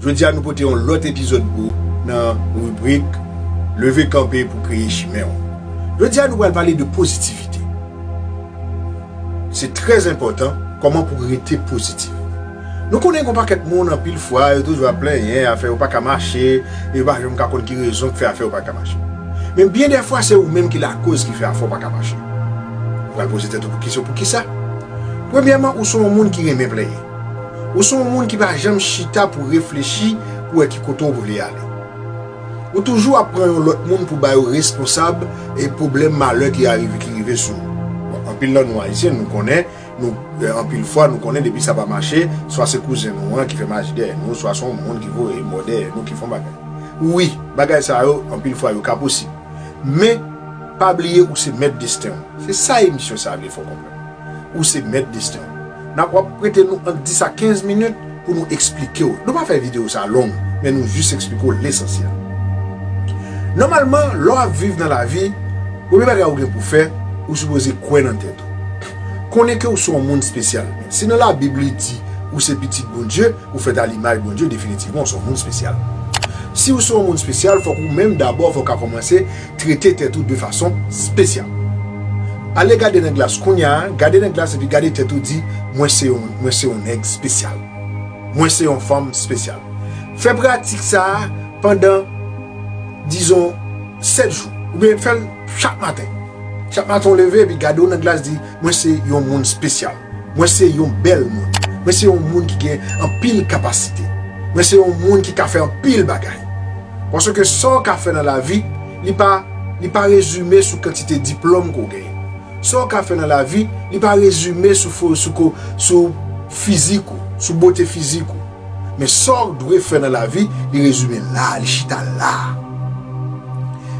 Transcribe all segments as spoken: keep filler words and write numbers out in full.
Jodi a nou pote yon lòt epizòd pou ou nan ribrik Leve kanpe pou kreye chimen w. Jodi a nou pral pale de pozitivite. Se trè enpòtan kòman pou rete pozitif. Nou konnen gen yon pakèt moun anpil fwa yo toujou ap plenyen afè yo pa ka mache, e yo pa janm ka konn ki rezon k fè afè yo pa ka mache. Men byen dè fwa se ou menm ki lakoz ki fè afè w pa ka mache. Ou pral poze tèt ou kesyon poukisa? Premyèman, ou se yon moun ki renmen plenyen. Ou se yon moun ki pa janm chita pou reflechi pou wè ki kote w vle ale. Ou toujou ap pran yon lòt moun pou ba yo responsab e pwoblèm malè ki arive, ki rive sou ou. Bon, anpil nan nou Ayisyen, nou konnen, nou, eh, anpil fwa, nou konnen depi sa pa mache, swa se kouzen nou an ki fè maji dèyè nou, swa se yon moun ki voye mò dèyè nou, ki fè yon bagay. Wi, bagay sa yo, anpil fwa, yo ka posib. Men, pa bliye ou se mèt desten w. Se sa emisyon sa a vle fè w konprann. Ou se mèt desten w. N ap, w ap prete nou ant dis a kenz minit pou nou eksplike w. Nou pa fè videyo sa long, men nou jis eksplike w lesansyèl. Nòmalman, lè w ap viv nan lavi, premye bagay ou gen pou fè, ou sipoze kwè nan tèt ou. Konnen ke ou se yon moun espesyal. Si nan Labib li di ou se pitit Bondye, ou fèt a limaj Bondye, definitivman, ou se yon moun espesyal. Si ou se yon moun espesyal, fòk ou menm dabò, fòk ou ka kòmanse trete tèt ou de fason espesyal. Ale gade nan glas kounye a, gade nan glas epi gade tèt ou, di, mwen se yon, mwen se yon nèg espesyal. Mwen se yon fanm espesyal. Fè pratik sa a pandan, dizon, sèt jou. Oubyen fè l chak maten. Chak maten w leve epi gade w nan glas, di, mwen se yon moun espesyal. Mwen se yon bèl moun. Mwen se yon moun ki gen anpil kapasite. Mwen se yon moun ki ka fè anpil bagay. Paske sa w ka fè nan lavi, li pa, li pa rezime sou kantite diplòm ke w genyen. Sa w ka fè nan lavi, li pa rezime sou fo-, sou ko-, sou fizik ou, sou bote fizik ou. Men sa w dwe fè nan lavi, li rezime la, li chita la.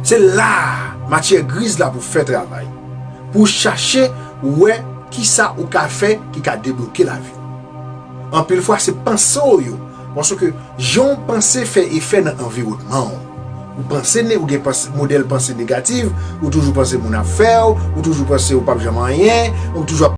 Se la matyè griz la pou fè travay. Pou chache wè kisa ou ka fè ki ka debloke lavi w. Anpil fwa, se panse w yo. Paske jan w panse fè efè nan anviwònman w. Ou panse ne-, ou gen panse, modèl panse negatif, ou toujou panse moun ap fè w, ou toujou panse ou p ap janm anyen, ou toujou ap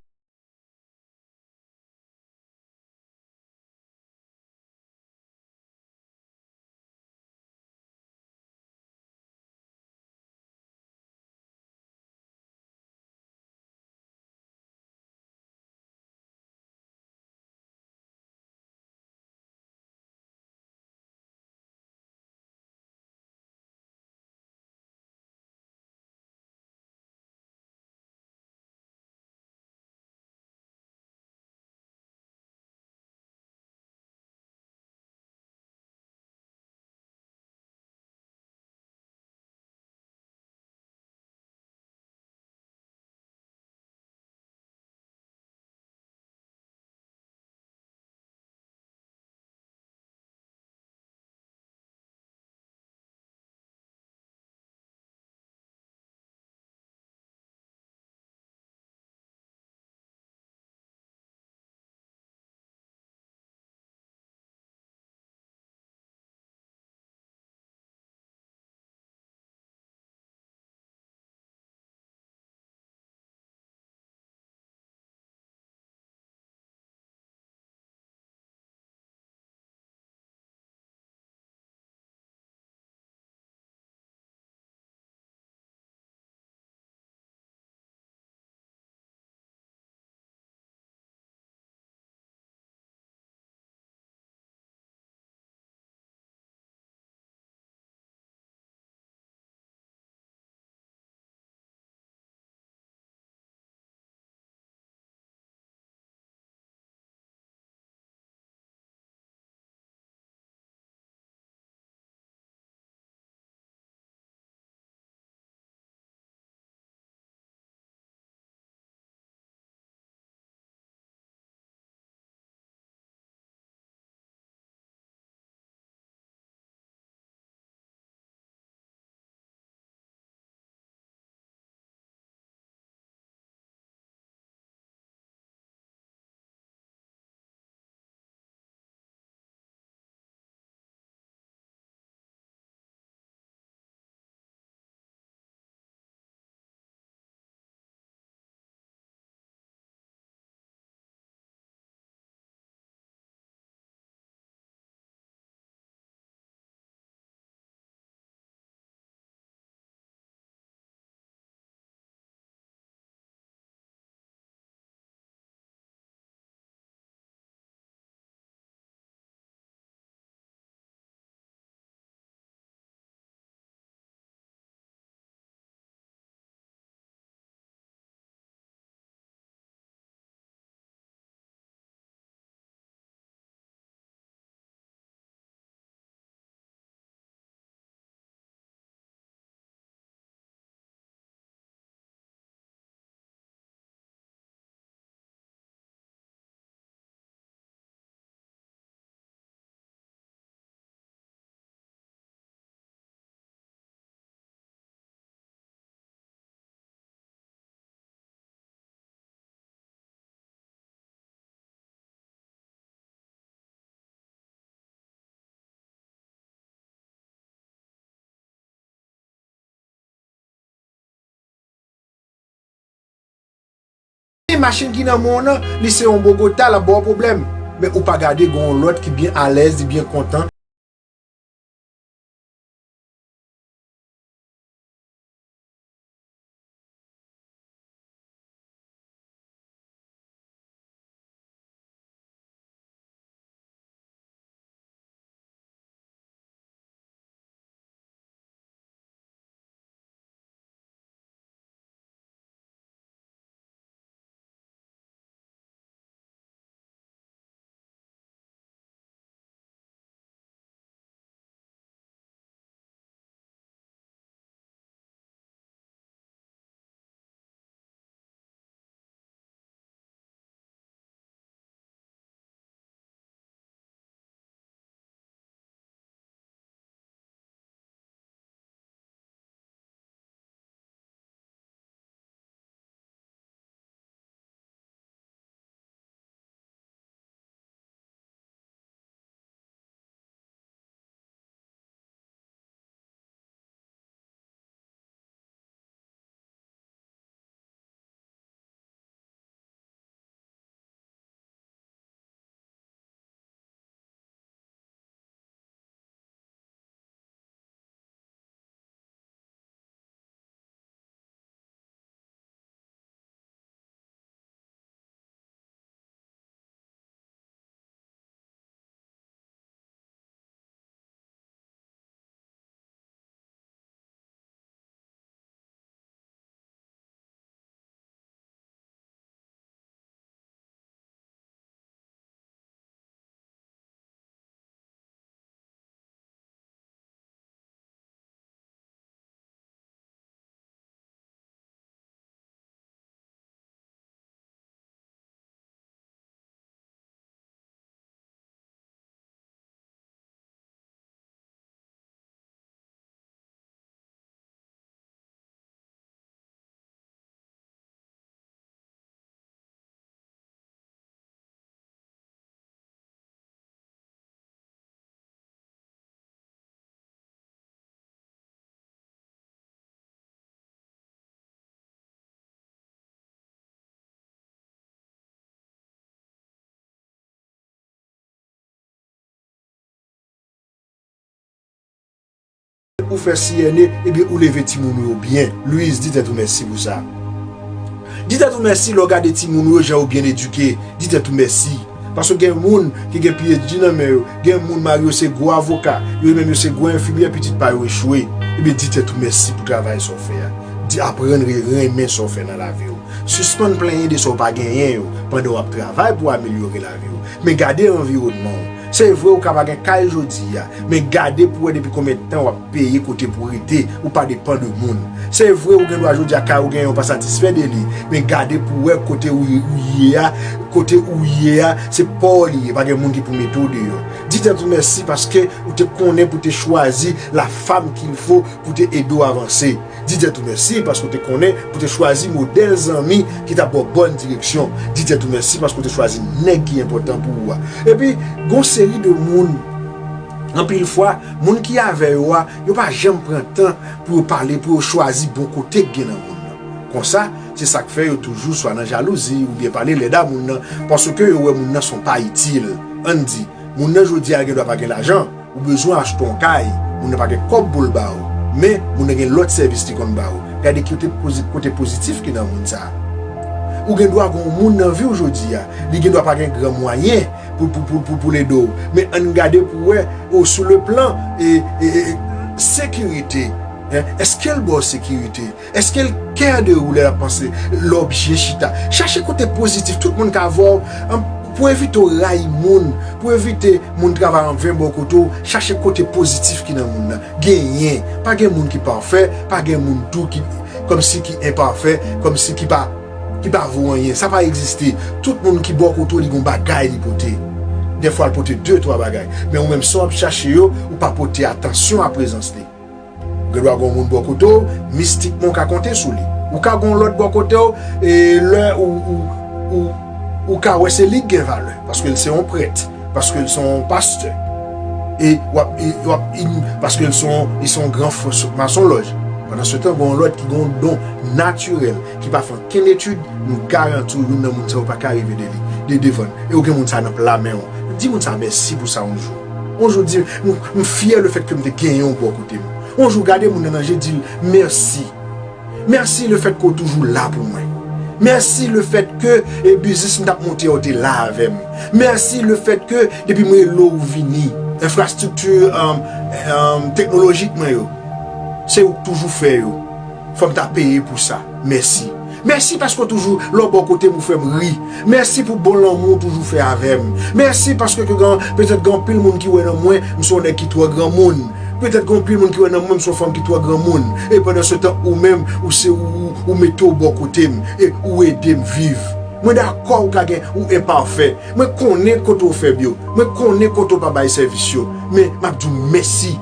Machin ki nan men w nan, li se yon Bogota, l ap ba w pwoblèm. Men ou pa gade gen yon lòt ki byen alèz, li byen kontan. Ou fè C N A, ebyen ou leve timoun ou yo byen. Louise, di tèt ou mèsi pou sa. Di tèt ou mèsi lè w gade timoun ou yo, jan yo byen edike. Di tèt ou mèsi. Paske gen moun ki gen P H D nan men yo, gen moun mari yo se gwo avoka, yo menm yo se gwo enfimyè, pitit pa yo echwe. Ebyen, di tèt ou mèsi pou travay sa w fè a. Di, aprann re-, renmen sa w fè nan lavi w. Sispann plenyen de sa w pa genyen yo pandan w ap travay pou amelyore lavi w. Men gade anviwònman w. Se vre ou ka pa gen kay jodi a, men gade pou w wè depi konbyen tan w ap peye kote pou w rete, ou pa depann de moun. Se vre ou gen dwa jodi a kay ou genyen ou pa satisfè de li, men gade pou w wè kote ou, ou ye a, kote ou ye a, se pa w li ye, pa gen moun ki pou mete w deyò. Di tèt ou mèsi paske ou te konnen pou te chwazi la femme qu'il faut pou te ede w avanse. Di tèt ou mèsi paske w te konnen pou te chwazi modèl zanmi ki t ap ba w bòn direksyon. Di tèt ou mèsi paske w te chwazi nèg ki enpòtan pou ou a. Epi, gon seri de moun, anpil fwa, moun ki avè yo a, yo pa janm pran tan pou yo pale, pou yo chwazi bon kote k gen nan moun nan. Konsa, se sa k fè yo toujou swa nan jalouzi oubyen pale lèd a moun nan, paske yo wè moun nan se yon pa itil. Ann di, moun nan jodi a gen dwa pa gen lajan, ou bezwen achte yon kay, moun nan pa gen kòb pou l ba ou, men moun nan gen lòt sèvis li konn ba ou. Gade ki kote pozi-, kote pozitif ki nan moun sa a. Ou gen dwa gen yon moun nan vi w jodi a, li gen dwa pa gen gran mwayen pou, pou, pou, pou, pou l ede w. Men ann gade pou wè, o, sou le plan, e, e, e, sekirite, en, èske l ba w sekirite? Èske l care de ou lè l ap panse lè w byen chita? Chache kote pozitif, tout moun ka vè w, an, pou evite w rayi moun, pou evite moun travay an ven bò kote w, chache kote pozitif ki nan moun nan. Genyen, pa gen moun ki pafè, pa gen moun tou ki kòmsi ki enpafè, kòmsi ki pa, ki pa vo anyen. Sa pa egziste. Tout moun ki bò kote w, li gon bagay li pote. Dèfwa l pote de, twa bagay. Men ou menm, sa w ap chache yo, ou pa pote atansyon a prezans li. Ou gen dwa gen yon moun bò kote w, mistikman ou ka konte sou li. Ou ka gen yon lòt bò kote w, e lè ou, ou, ou, ou ka wè se li k gen valè, paske l se yon prèt, paske l se yon pastè. E w ap, e w ap, paske l se yon, li se yon gran fò-, masonlòj. Pandan se tan, gen yon lòt ki gen yon don natirèl, ki pa fè ankenn etid, m garanti w, youn nan moun sa yo pa ka rive de li, de devan l. E ou gen moun sa nan pla men w. Di moun sa mèsi pou sa yon jou. Yon jou di, m, m fyè le fèt ke m te genyen w bò kote m. Yon jou gade moun nan nan je, di l mèsi. Mèsi le fèt ke w toujou la pou mwen. Mèsi le fèt ke e biznis m t ap monte a, w te la avè m. Mèsi le fèt ke depi m rele w, ou vini. Enfrastrikti, um, um, teknolojik mwen yo, se ou k toujou fè yo. Fò m ta peye pou sa. Mèsi. Mèsi paske w toujou la bò kote m, ou fè m ri. Mèsi pou bon lanmou w toujou fè avè m. Mèsi paske ke gen, petèt gen anpil moun ki wè nan mwen, m se yon nèg ki twò granmoun. Petèt gen anpil moun ki wè nan mwen, m se yon fanm ki twò granmoun. E pandan se tan, ou menm, ou se ou, ou, ou mete w bò kote m. E ou ede m viv. Mwen dakò ou ka gen, ou enpafè. Mwen konnen kote w fèb yo. Mwen konnen kote w pa bay sèvis yo. Men, m ap di w mèsi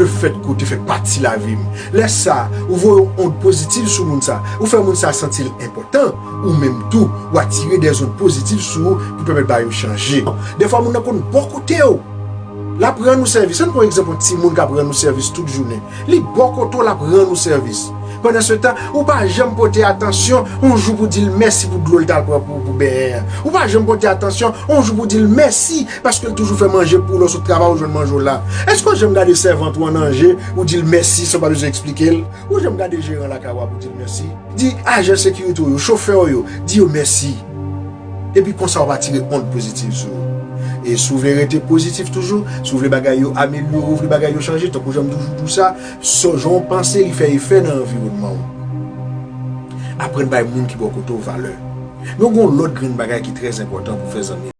le fèt ke w te fè pati lavi m. Lè sa, ou voye yon ond pozitiv sou moun sa. Ou fè moun sa santi l enpòtan. Ou menm tou, ou atire dè zond pozitiv sou ou pou pèmèt bagay yo chanje. Dèfwa, moun nan konn bò kote w. L ap rann ou sèvis. Ann pran egzanp yon timoun k ap rann ou sèvis tout jounen. Li bò kote w, l ap rann ou sèvis. Pandan se tan, ou pa janm pote atansyon, yon jou pou di l mèsi pou dlo l t al pran pou, pou benyen an. Ou pa janm pote atansyon, yon jou pou di l mèsi paske l toujou fè manje pou ou lè w sot travay, ou jwenn manje w la. Èske w janm gade sèvant ou an nan je, ou di l mèsi san w pa bezwen eksplike l? Ou janm gade jeran lakay ou a pou di l mèsi? Di ajan sekirite w yo, chofè w yo, di yo mèsi. Epi konsa w ap atire ond pozitiv sou ou. E si w vle rete pozitif toujou, si w vle bagay yo amelyore, w vle bagay yo chanje, tankou jan m toujou di w sa, so, jan w panse, li fè efè nan anviwònman w. Aprann bay moun ki bò kote w valè. Men gen yon lòt grenn bagay ki trè enpòtan pou w fè zanmi.